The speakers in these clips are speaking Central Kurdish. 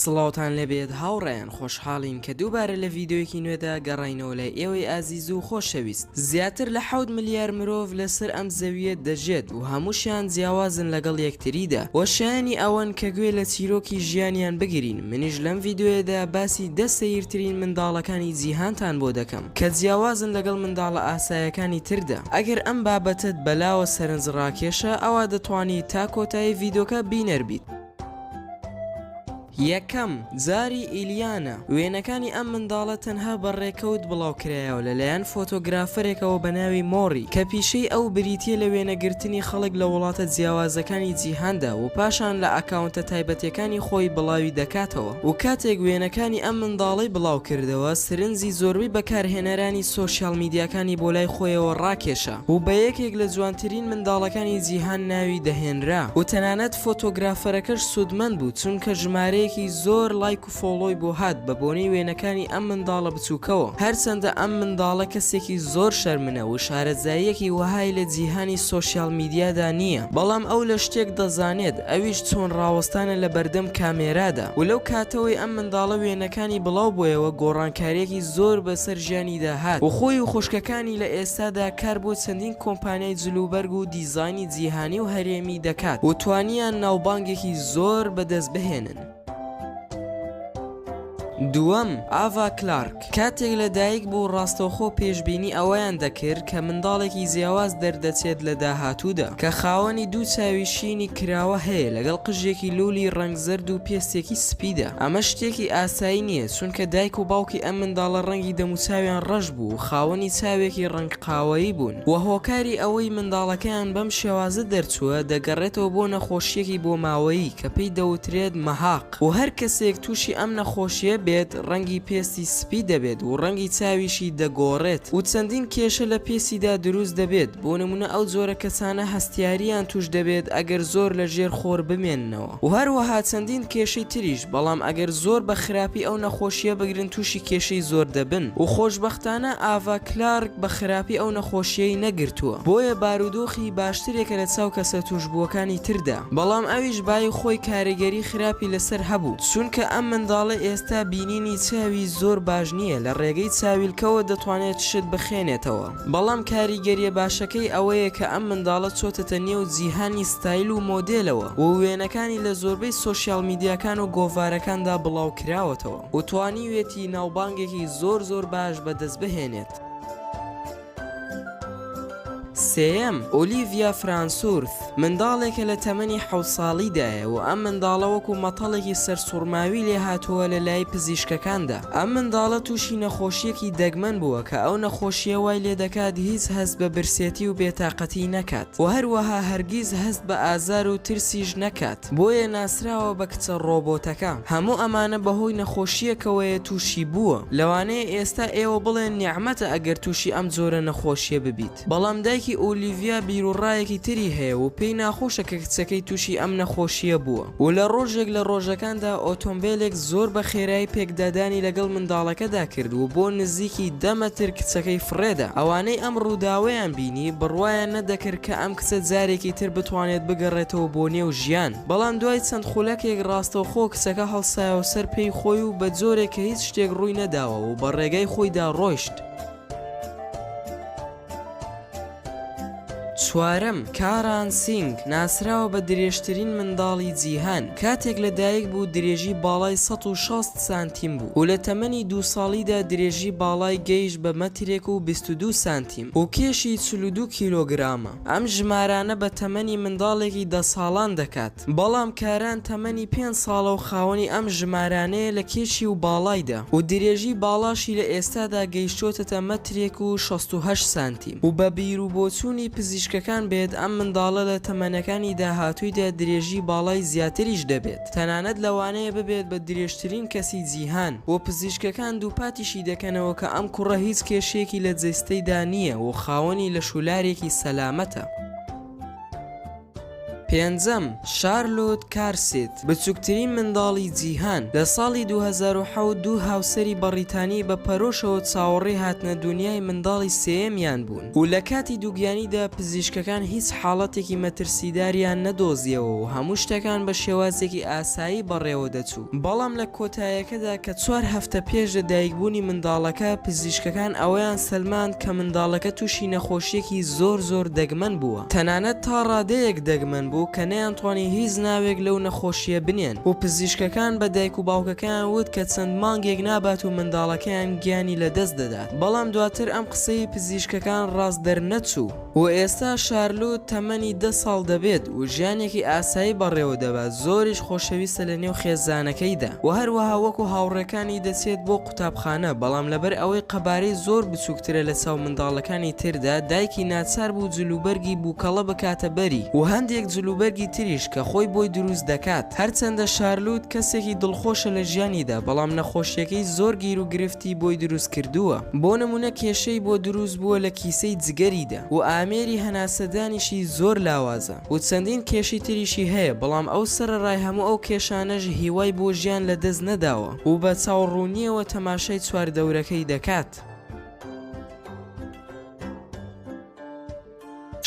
سڵاوتان لێبێت هاوڕێیان خۆشحاڵین کە دووبارە لە ڤیدیۆیەکی نوێدا گەڕاینەوە لای ئێوەی ئازیز و خۆشەویست زیاتر لە حەوت ملیار مرۆڤ لەسەر ئەم زەوییە دەژێت و هەمووشیان جیاوازن لەگەڵ یەکتریدا و شایەنی ئەوەن کە گوێ لە چیرۆکی ژیانیان بگرین منیش لەم ڤیدیۆیەدا باسی دە سەیرترین منداڵەکانی جیهانتان بۆ دەکەم کە جیاوازن لەگەڵ منداڵە ئاسایەکانی تردا ئەگەر ئەم بابەتەت بەلاوە سەرنجڕاکێشە ئەوا دەتوانیت تا کۆتایی ڤیدۆکە بینەر بیت. یەکەم، زاری ئیلیانا، وێنەکانی ئەم منداڵە تەنها بە ڕێکەوت بڵاوکرایەوە لەلایەن فۆتۆگرافەرێکەوە بە ناوی مۆری کە پیشەی ئەو بریتییە لە وێنەگرتنی خەڵک لە وڵاتە جیاوازەکانی جیهاندا و پاشان لە ئەکاونتە تایبەتیەکانی خۆی بڵاوی دەکاتەوە و کاتێک وێنەکانی ئەم منداڵەی بڵاوکردەوە سرنجی زۆربەی بەکارهێنەرانی سۆشیال میدیاکانی بۆ لای خۆیەوە ڕاکێشا و بە یەکێک لە جوانترین منداڵەکانی جیهان ناوی دەهێنرا و تەنانەت فۆتۆگرافەرەکەش سوودمەند بوو چونکە ژمارەیەکی زۆر لایک و follow ی بۆ هات بە بۆنەی وێنەکانی ئەم منداڵە بچووکەوە، هەرچەندە ئەم منداڵە کەسێکی زۆر شەرمنە و شارەزاییەکی وەهای لە جیهانی سۆشیال میدیادا نییە، بەڵام ئەو لە شتێک دەزانێت ئەویش چۆن ڕاوەستانە لە بەردەم کامێرادا و لەو کاتەوەی ئەم منداڵە وێنەکانی بڵاو بۆیەوە گۆڕانکارییەکی زۆر بەسەر ژیانیدا هات و خۆی و خوشکەکانی لە ئێستادا کار بۆ چەندین کۆمپانیای جلوبەرگ و دیزاینی جیهانی و هەرێمی دەکات و توانیان ناوبانگێکی زۆر بەدەست بهێنن. دووەم، ئاڤا کلارک، کاتێک لە دایک بوو ڕاستەوخۆ پێشبینی ئەوەیان دەکرد کە منداڵێکی جیاواز دەردەچێت لە داهاتوودا، کە خاوەنی دوو چاوی شینی کراوە هەیە لەگەڵ قژێکی لولی ڕەنگ زەرد و پێستێکی سپیدا، ئەمە شتێکی ئاسایی نییە چونکە دایک و باوکی ئەم منداڵە ڕەنگی دەموچاویان ڕەش بوو و خاوەنی چاوێکی ڕەنگ قاوەیی بوون و هۆکاری ئەوەی منداڵەکەیان بەم شێوازە دەرچووە دەگەڕێتەوە بۆ نەخۆشییەکی بۆماوەیی کە پێی دەوترێت مەهاق و هەر کەسێک تووشی ئەم نەخۆشییە بێت ڕەنگی پێستی سپی دەبێت و ڕەنگی چاویشی دەگۆڕێت و چەندین کێشە لە پێستیدا دروست دەبێت بۆ نموونە ئەو جۆرە کەسانە هەستیارییان تووش دەبێت ئەگەر زۆر لە ژێر خۆر بمێننەوە و هەروەها چەندین کێشەی تریش بەڵام ئەگەر زۆر بە خراپی ئەو نەخۆشییە بگرن تووشی کێشەی زۆر دەبن و خۆشبەختانە ئاڤا کلارک بە خراپی ئەو نەخۆشییەی نەگرتووە بۆیە بارودۆخی باشترێکە لە چاو کەسە تووشبووەکانی تردا بەڵام ئەویش بای خۆی کاریگەری خراپی لەسەر هەبوو چونکە ئەم منداڵە ئێستا بینینی چاوی زۆر باش نییە لە ڕێگەی چاویلکەوە دەتوانێت شت بخێنێتەوە بەڵام کاریگەریە باشەکەی ئەوەیە کە ئەم منداڵە چۆتەتە نێو جیهانی ستایل و مۆدێلەوە و وێنەکانی لە زۆربەی سۆشیال میدیاکان و گۆڤارەکاندا بڵاوکراوەتەوە و توانیویەتی ناوبانگێکی زۆر زۆر باش بەدەست بهێنێت. سێیەم، ئۆلیڤیا فرانسورث، منداڵێکە لە تەمەنی حەوت ساڵیدایە و ئەم منداڵە وەکو مەتەڵێکی سەرسوڕماوی لێهاتووە لە لای پزیشکەکاندا. ئەم منداڵە تووشی نەخۆشییەکی دەگمەن بووە کە ئەو نەخۆشییە وای لێدەکات هیچ هەست بە برسێتی و بێتاقەتی نەکات و هەروەها هەرگیز هەست بە ئازار و ترسیش نەکات بۆیە ناسراوە بە کچە ڕۆبۆتەکە. هەموو ئەمانە بەهۆی نەخۆشییەکەوەیە تووشی بووە. لەوانەیە ئێستا ئێوە بڵێن نیعمەتە ئەگەر تووشی ئەم جۆرە نەخۆشییە ببیت. بەڵام دایکی ئۆلیڤیا بیروڕایەکی تری هەیە و پێی ناخۆشە کە کچەکەی تووشی ئەم نەخۆشییە بووە و لە ڕۆژێک لە ڕۆژەکاندا ئۆتۆمبێلێک زۆر بە خێرایی پێکدادانی لەگەڵ منداڵەکەدا کرد و بۆ نزیکی دە مەتر کچەکەی فڕێدا. ئەوانەی ئەم ڕووداوەیان بینی بڕوایان نەدەکرد کە ئەم کچە جارێکی تر بتوانێت بگەڕێتەوە بۆ نێو ژیان، بەڵام دوای چەند خولەکێک ڕاستەوخۆ کچەکە هەڵسایەوە سەر پێی خۆی و بە جۆرێک کە هیچ شتێک ڕووی نەداوە و بە ڕێگای خۆیدا ڕۆیشت. چوارەم، کاران سینگ، ناسراوە بە درێژترین منداڵی جیهان، کاتێک لە دایک بوو درێژی باڵای 160 سانتیم بوو و لە تەمەنی دوو ساڵیدا درێژی باڵای گەیشت بە مەترێک و 22 سانتیم و کێشی 42 کیلۆگرامە، ئەم ژمارانە بە تەمەنی منداڵێکی دە ساڵان دەکات. بەڵام کاران تەمەنی پێنج ساڵە و خاوەنی ئەم ژمارانەیە لە کێشی و باڵایدا و درێژی باڵاشی لە ئێستادا گەیشتۆتەتە مەترێک و 68 سانتیم و بە بیر و بۆچوونی پزیشکەکان بێت ئەم منداڵە لە تەمەنەکانی داهاتوویدا درێژی باڵای زیاتریش دەبێت تەنانەت لەوانەیە ببێت بە درێژترین کەسی جیهان و پزیشکەکان دووپاتیشی دەکەنەوە کە ئەم کوڕە هیچ کێشەیەکی لە جەستەیدا نییە و خاوەنی لەشولارێکی سەلامەتە. پێنجەم، شارلۆت کارسیت، بچوکترین منداڵی جیهان، لە ساڵی 2007 دوو هاوسەری بەڕیتانی بە پەرۆشەوە چاوەڕێی هاتنە دونیای منداڵی سێیەمیان بوون و لە کاتی دووگیانیدا پزیشکەکان هیچ حاڵەتێکی مەترسیداریان نەدۆزیەوە و هەموو شتەکان بە شێوازێکی ئاسایی بەڕێوە دەچوو، بەڵام لە کۆتایەکەدا کە چوار هەفتە پێش لە دایکبوونی منداڵەکە پزیشکەکان ئەوەیان سەلماند کە منداڵەکە تووشی نەخۆشییەکی زۆر زۆر دەگمەن بووە، تەنانەت تا ڕادەیەک دەگمەن بوو کە نەیانتوانی هیچ ناوێک لەو نەخۆشییە بنێن و پزیشکەکان بە دایک و باوکەکەیان وت کە چەند مانگێک نابات و منداڵەکەیان گیانی لەدەست دەدات، بەڵام دواتر ئەم قسەی پزیشکەکان ڕاست دەرنەچوو. و ئێستا شارلوت تەمەنی دە ساڵ دەبێت و ژیانێکی ئاسایی بەڕێوە دەبات زۆریش خۆشەویستە لە نێو خێزانەکەیدا و هەروەها وەکو هاوڕێکانی دەچێت بۆ قوتابخانە بەڵام لەبەر ئەوەی قەبارەی زۆر بچوکترە لە چاو منداڵەکانی تردا دایکی ناچار بوو جلوبەرگی بوکەڵە بکاتە بەری و هەندێک جلوبەرگی تریش کە خۆی بۆی دروست دەکات هەرچەندە شارلوت کەسێکی دڵخۆشە لە ژیانیدا بەڵام نەخۆشیەکەی زۆر گیروگرفتی بۆی دروست کردووە بۆ نمونە کێشەی بۆ دروست بووە لە کیسەی جگەریدا و ئامێری هەناسەدانیشی زۆر لاوازە و چەندین کێشەی تریشی هەیە بەڵام ئەو سەرەڕای هەموو ئەو کێشانەش هیوای بۆ ژیان لە دەست نەداوە و بە چاوڕوونیەوە تەماشای چواردەورەکەی دەکات.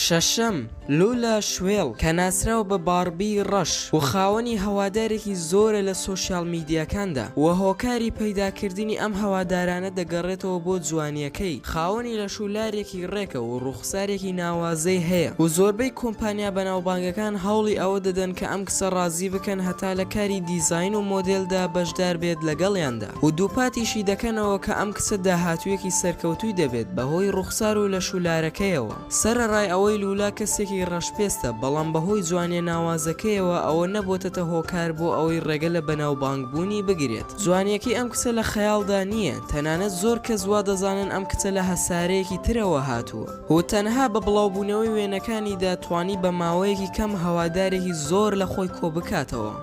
شەشەم، لولا شوێڵ، کە ناسراوە بە باربی ڕەش و خاوەنی هەوادارێکی زۆرە لە سۆشیال میدیاکاندا و هۆکاری پەیداکردنی ئەم هەوادارانە دەگەڕێتەوە بۆ جوانیەکەی، خاوەنی لەش و لارێکی ڕێکە و ڕووخسارێکی ناوازەی هەیە و زۆربەی کۆمپانیا بەناوبانگەکان هەوڵی ئەوە دەدەن کە ئەم کچە ڕازی بکەن هەتا لە کاری دیزاین و مۆدێلدا بەشدار بێت لەگەڵیاندا و دووپاتیشی دەکەنەوە کە ئەم کچە داهاتوویەکی سەرکەوتووی دەبێت بەهۆی ڕووخسار و لەش و لارەکەیەوە. سەرەڕای ئەوەی لولا کەسێکی ڕەشپێستە، بەڵام بەهۆی جوانیە ناوازەکەیەوە ئەوە نەبۆتەتە هۆکار بۆ ئەوەی ڕێگە لە بەناوبانگبوونی بگرێت. جوانیەکەی ئەم کچە لە خەیاڵدا نییە، تەنانەت زۆر کەس وا دەزانن ئەم کچە لە هەسارەیەکی ترەوە هاتووە و تەنها بە بڵاوبوونەوەی وێنەکانیدا توانی بە ماوەیەکی کەم هەوادارێکی زۆر لە خۆی کۆبکاتەوە.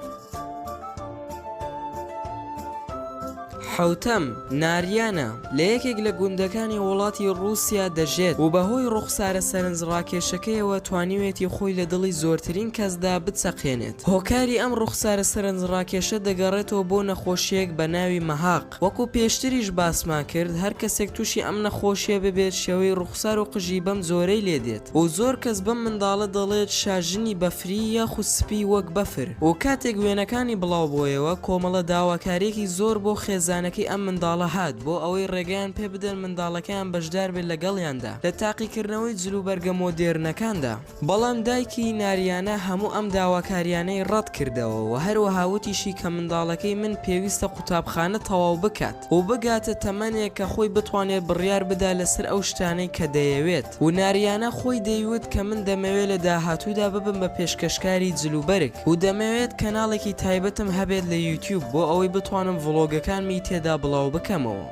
حەوتەم، ناریانا، لە یەکێک لە گوندەکانی وڵاتی ڕووسیا دەژێت و بەهۆی ڕوخسارە سەرنجڕاکێشەکەیەوە توانیویەتی خۆی لە دڵی زۆرترین کەسدا بچەقێنێت. هۆکاری ئەم ڕوخسارە سەرنجڕاکێشە دەگەڕێتەوە بۆ نەخۆشییەک بە ناوی مەهاق. وەکو پێشتریش باسمان کرد هەر کەسێک تووشی ئەم نەخۆشییە ببێت شێوەی ڕوخسار و قژی بەم جۆرەی لێ دێت و زۆر کەس بەم منداڵە دەڵێت شاژنی بەفری یاخود سپی وەک بەفر و کاتێک وێنەکانی بڵاو بۆیەوە کۆمەڵە داواکاریەکی زۆر بۆ خێزانەکەی ئەم منداڵە هات بۆ ئەوەی ڕێگەیان پێ بدەن منداڵەکەیان بەشدار بێت لەگەڵیاندا لە تاقیکردنەوەی جلوبەرگە مۆدێرنەکاندا. بەڵام دایکی ناریانا هەموو ئەم داواکاریانەی ڕەت کردەوە و هەروەها وتیشی کە منداڵەکەی من پێویستە قوتابخانە تەواو بکات و بگاتە تەمەنێک کە خۆی بتوانێت بڕیار بدا لەسەر ئەو شتانەی کە دەیەوێت و ناریانا خۆی دەیوت کە من دەمەوێت لە داهاتوودا ببم بە پێشکەشکاری جلوبەرگ و دەمەوێت کەناڵێکی تایبەتم هەبێت لە یوتیوب بۆ ئەوەی بتوانم ڤڵۆگەکانمی تێدا بڵاو بکەمەوە.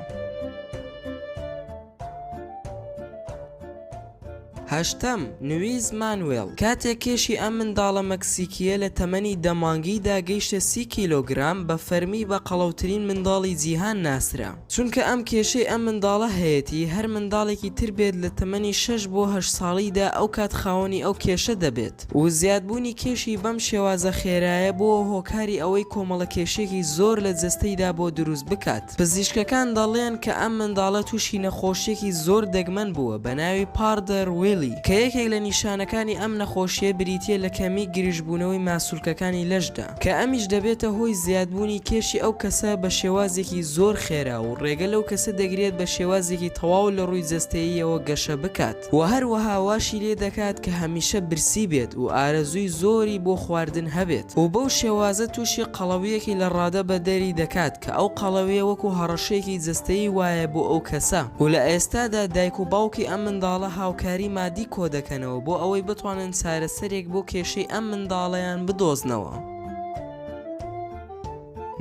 هەشتەم، نویز مانوێڵ، کاتێک کێشی ئەم منداڵە مەکسیکییە لە تەمەنی دە مانگیدا گەیشتە 30 کیلۆگرام، بە فەرمی بە قەڵەوترین منداڵی جیهان ناسرا. چونکە ئەم کێشەی ئەم منداڵە هەیەتی، هەر منداڵێکی تر بێت لە تەمەنی شەش بۆ هەشت ساڵیدا ئەوکات خاوەنی ئەو کێشە دەبێت و زیادبوونی کێشی بەم شێوازە خێرایە بووە هۆکاری ئەوەی کۆمەڵە کێشەیەکی زۆر لە جەستەیدا بۆ دروست بکات. پزیشکەکان دەڵێن کە ئەم منداڵە تووشی نەخۆشییەکی زۆر دەگمەن بووە بە ناوی پاردەر ویلی کە یەکێک لە نیشانەکانی ئەم نەخۆشییە بریتییە لە کەمی گرژبوونەوەی ماسولکەکانی لەشدا کە ئەمیش دەبێتە هۆی زیادبوونی کێشی ئەو کەسە بە شێوازێکی زۆر خێرا و ڕێگە لەو کەسە دەگرێت بە شێوازێکی تەواو لە ڕووی جەستەییەوە گەشە بکات و هەروەها واشی لێ دەکات کە هەمیشە برسی بێت و ئارەزووی زۆری بۆ خواردن هەبێت و بەو شێوازە تووشی قەڵەوییەکی لە ڕادە بە دەری دەکات کە ئەو قەڵەویە وەکو هەڕەشەیەکی جەستەیی وایە بۆ ئەو کەسە و لە ئێستادا دایک و باوکی ئەم منداڵە هاوکاری مادی کۆدەکەنەوە بۆ ئەوەی بتوانن چارەسەرێک بۆ کێشەی ئەم منداڵەیان بدۆزنەوە.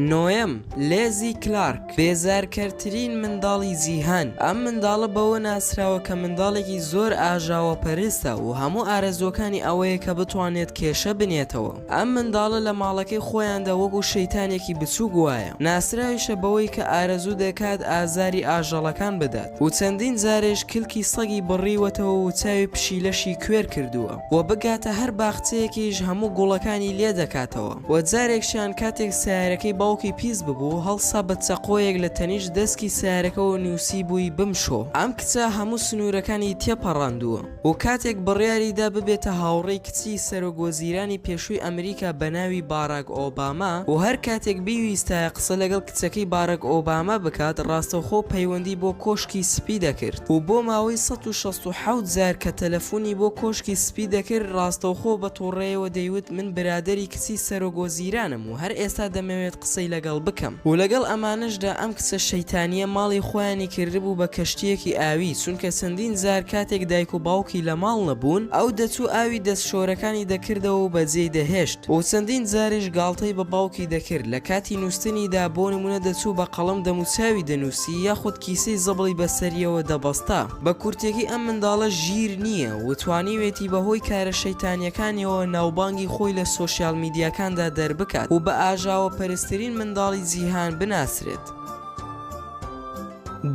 نۆیەم، لێزی کلارک، بێزارکەرترین منداڵی جیهان، ئەم منداڵە بەوە ناسراوە کە منداڵێکی زۆر ئاژاوەپەرستە و هەموو ئارەزووەکانی ئەوەیە کە بتوانێت کێشە بنێتەوە. ئەم منداڵە لە ماڵەکەی خۆیاندا وەکو شەیتانێکی بچووک وایە، ناسراویشە بەوەی کە ئارەزوو دەکات ئازاری ئاژەڵەکان بدات و چەندین جارێش کلکی سەگی بڕیوەتەوە و چاوی پشیلەشی کوێر کردووە و بگاتە هەر باخچەیەکیش هەموو گوڵەکانی لێ دەکاتەوە و جارێکشیان کاتێک سەیارەکەی باوکی پیس ببوو هەڵسا بە چەقۆیەک لە تەنیشت دەسکی سەیارەکەوە نووسیبووی بمشۆ. ئەم کچە هەموو سنوورەکانی تێپەڕاندووە. و کاتێک بڕیاری دا ببێتە هاوڕێی کچی سەرۆک وەزیرانی پێشووی ئەمریکا بەناوی باراک ئۆباما و هەر کاتێک بیویستایە قسە لەگەڵ کچەکەی باراک ئۆباما بکات ڕاستەوخۆ پەیوەندی بۆ کۆشکی سپی دەکرد و بۆ ماوەی 167 جار کە تەلەفونی بۆ کۆشکی سپی دەکرد ڕاستەوخۆ بە توڕەیەوە دەیوت من برادەری کچی سەرۆک وەزیرانم و هەر ئێستا دەمەوێت قسەی لەگەڵ بکەم و لەگەڵ ئەمانەشدا ئەم کچە شەیتانیە ماڵی خۆیانی کردبوو بە کەشتیەکی ئاوی چونکە چەندین جار کاتێک دایک و باوکی لە ماڵ نەبوون ئەو دەچوو ئاوی دەست شۆرەکانی دەکردەوە و بەجێی دەهێشت و چەندین جاریش گاڵتەی بە باوکی دەکرد لە کاتی نوستنیدا بۆ نمونە دەچوو بە قەڵەم دەموچاوی دەنوسی یاخود کیسەی زبڵی بەسەریەوە دەبەستا. بە کورتیەکەی ئەم منداڵە ژیر نییە و توانیوێتی بە هۆی کارە شەیتانیەکانیەوە ناوبانگی خۆی لە سۆشیال میدیاکاندا دەربکات و بە ئاژاوە پەرسترین منداڵی جیهان بناسرێت.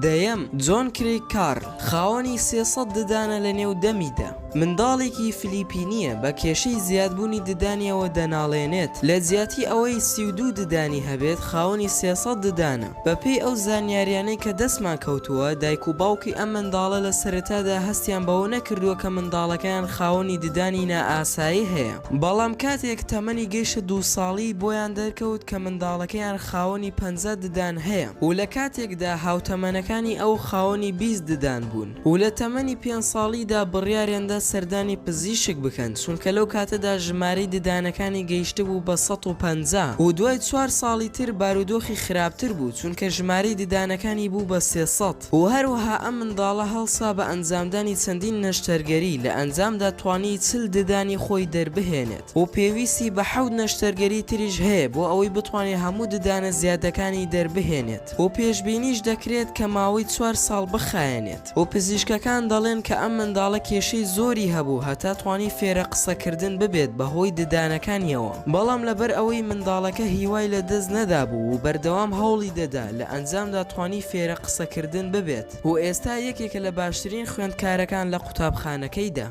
دەیەم، جۆن کریگ کارل، خاوەنی 300 ددانە لە نێو دەمیدا، منداڵێکی فلیپینییە بە کێشەی زیادبوونی ددانیەوە دەناڵێنێت، لە جیاتی ئەوەی 32 ددانی هەبێت خاوەنی 300 ددانە. بەپێی ئەو زانیاریانەی کە دەستمان کەوتووە، دایک و باوکی ئەم منداڵە لە سەرەتادا هەستیان بەوە نەکردووە کە منداڵەکەیان خاوەنی ددانی نائاسایی هەیە، بەڵام کاتێک تەمەنی گەیشتە دوو ساڵی بۆیان دەرکەوت کە منداڵەکەیان خاوەنی 50 ددان هەیە و لە کاتێکدا هاوتەمەنەکانی ئەو خاوەنی 20 ددان بوون. و لە تەمەنی پێنج ساڵیدا بڕیاریاندا سەردانی پزیشک بکەن، چونکە لەو کاتەدا ژمارەی ددانەکانی گەیشتبوو بە 150 و دوای چوار ساڵی تر بارودۆخی خراپتر بوو، چونکە ژمارەی ددانەکانی بوو بە 300 و هەروەها ئەم منداڵە هەڵسا بە ئەنجامدانی چەندین نەشتەرگەری، لە ئەنجامدا توانی 40 ددانی خۆی دەربهێنێت و پێویستی بە حەوت نەشتەرگەری تریش هەیە بۆ ئەوەی بتوانێت هەموو ددانە زیادەکانی دەربهێنێت. و پێشبینیش دەکرێت کە ماوەی چوار ساڵ بخایەنێت و پزیشکەکان دەڵێن کە ئەم منداڵە کێشەی زۆری هەبوو هەتا توانی فێرە قسەکردن ببێت بەهۆی ددانەکانیەوە بەڵام لەبەر ئەوەی منداڵەکە هیوای لە دەست نەدابوو و بەردەوام هەوڵی دەدا لە ئەنجامدا توانی فێرە قسەکردن ببێت و ئێستا یەکێکە لە باشترین خوێندکارەکان لە قوتابخانەکەیدا.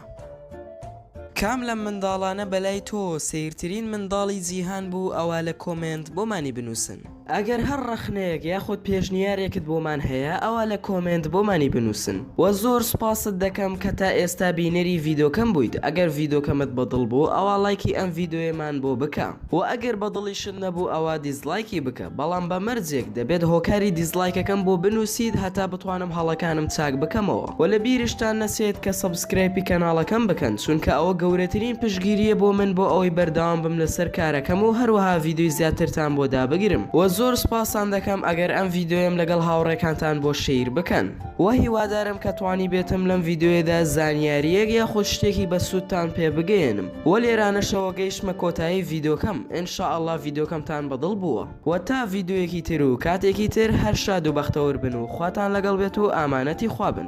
کام لەم منداڵانە بەلای تۆوە سەیرترین منداڵی جیهان بوو ئەوا لە comment بۆمانی بنوسن. ئەگەر هەر ڕەخنەیەک یاخود پێشنیارێکت بۆمان هەیە ئەوا لە comment بۆمانی بنوسن وە زۆر سوپاست دەکەم کە تا ئێستا بینەری ڤیدۆکەم بوویت ئەگەر ڤیدۆکەمت بەدڵ بوو ئەوا ڵایکی ئەم ڤیدۆیەمان بۆ بکە وە ئەگەر بەدڵیشت نەبوو ئەوا dislike ی بکە بەڵام بە مەرجێک دەبێت هۆکاری dislike ەکەم بۆ بنوسیت هەتا بتوانم هەڵەکانم چاک بکەمەوە وە لە بیرشتان نەچێت کە subscribe ی کەناڵەکەم بکەن چونکە ئەوە گەورەترین پشتگیریە بۆ من بۆ ئەوەی بەردەوام بم لەسەر کارەکەم و هەروەها ڤیدیۆی زیاترتان بۆ دابگرم وە زۆر سوپاستان دەکەم ئەگەر ئەم ڤیدیۆیەم لەگەڵ هاوڕێکانتان بۆ share بکەن وە هیوادارم کە توانیبێتم لەم ڤیدیۆیەدا زانیاریەک یاخود شتێکی بەسوودتان پێ بگەیەنم وە لێرانەشەوە گەیشتمە کۆتایی ڤیدیۆکەم ان شاء اللە ڤیدیۆکەمتان بەدڵ بووە. وە تا ڤیدیۆیەکی تر و کاتێکی تر هەر شاد و بەختەوەر بن و خواتان لەگەڵ بێت و ئامانەتی خوا بن.